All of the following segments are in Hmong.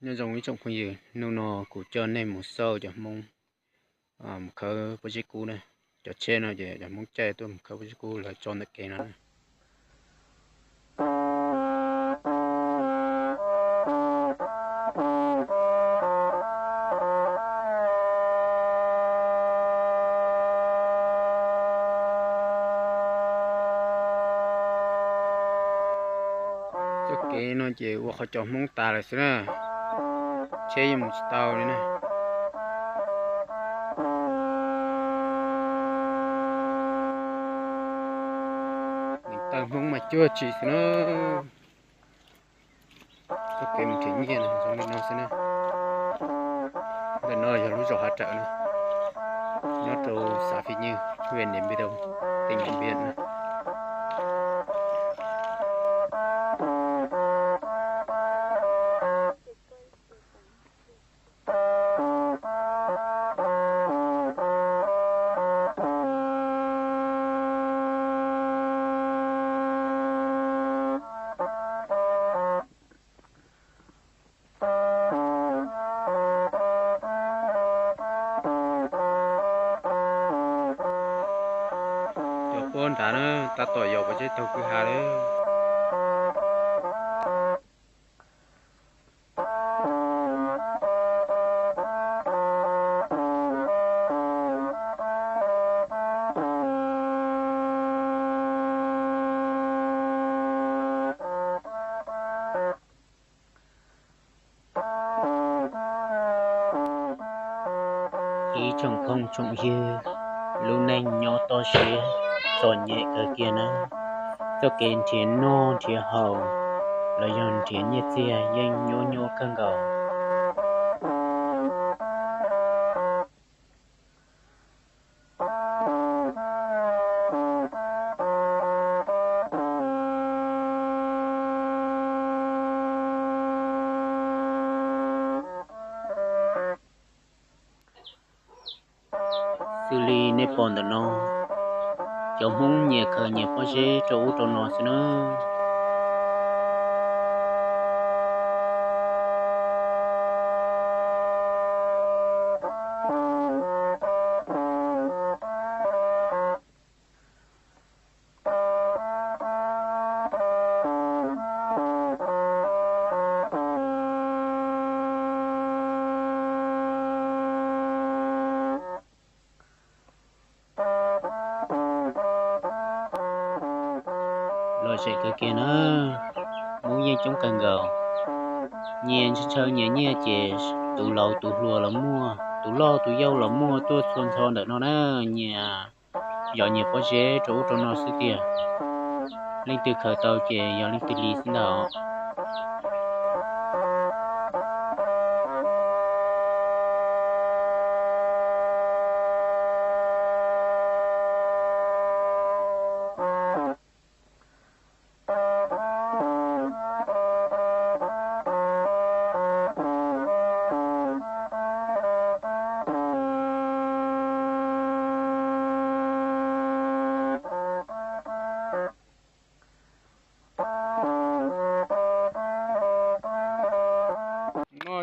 Nyob zoo ib tsoom phooj ywg, hnub no kuv coj nej mus xauj cov Hmoob mus khawb pob zeb kub na. Cov tsheb no ces cov Hmoob caij tuaj mus khawb pob zeb kub lawv tso ntawm kev no na. Txoj kev no ces ua qhov cos Hmoob tas lawm xwb na. Tsheb yeej mus tsis tau li na. Neev taw Hmoob mas cuag tsis xwb na. Txoj kev mus nrhiav nyiaj no zoo li no xwb na. Ntawm no yog lub zos Hav Rawm na, nyob rau xav Fij Nyij, hwj Diam Npiam Tau, teem Diam Npiam na. Cov pob nrad na, tab tom yos pob zeb taug kwj ha lawm. Ib tsoom phooj tsoom ywg, lub neej nyob toj siab txom nyem kawg kiag na. Txoj kev nrhiav noj nrhiav haus los yog nrhiav nyiaj txiag yeej nyuaj nyuaj kawg nkaus. Xws li nej pom ntawm no, cov Hmoob nyias khaws nyias pob zeb rau ub rau no xwb na. Lom zem kawg kiag na, Hmoob yeej coob kawg nkaus. Nyias ntshaw nyias nyiaj ces tus laus tus hluas los muaj, tus loj tus yau los muaj, tuaj txhua nrho ntawm no na, nyias yos nyias pob zeb rau ub rau no xwb tiag. Leej twg khaws tau ces yog leej twg li xwb ntag.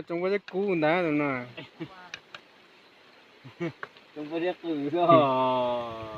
Tsoom pob zeb kub ntag no. Tsoom pob zeb qws xwb os.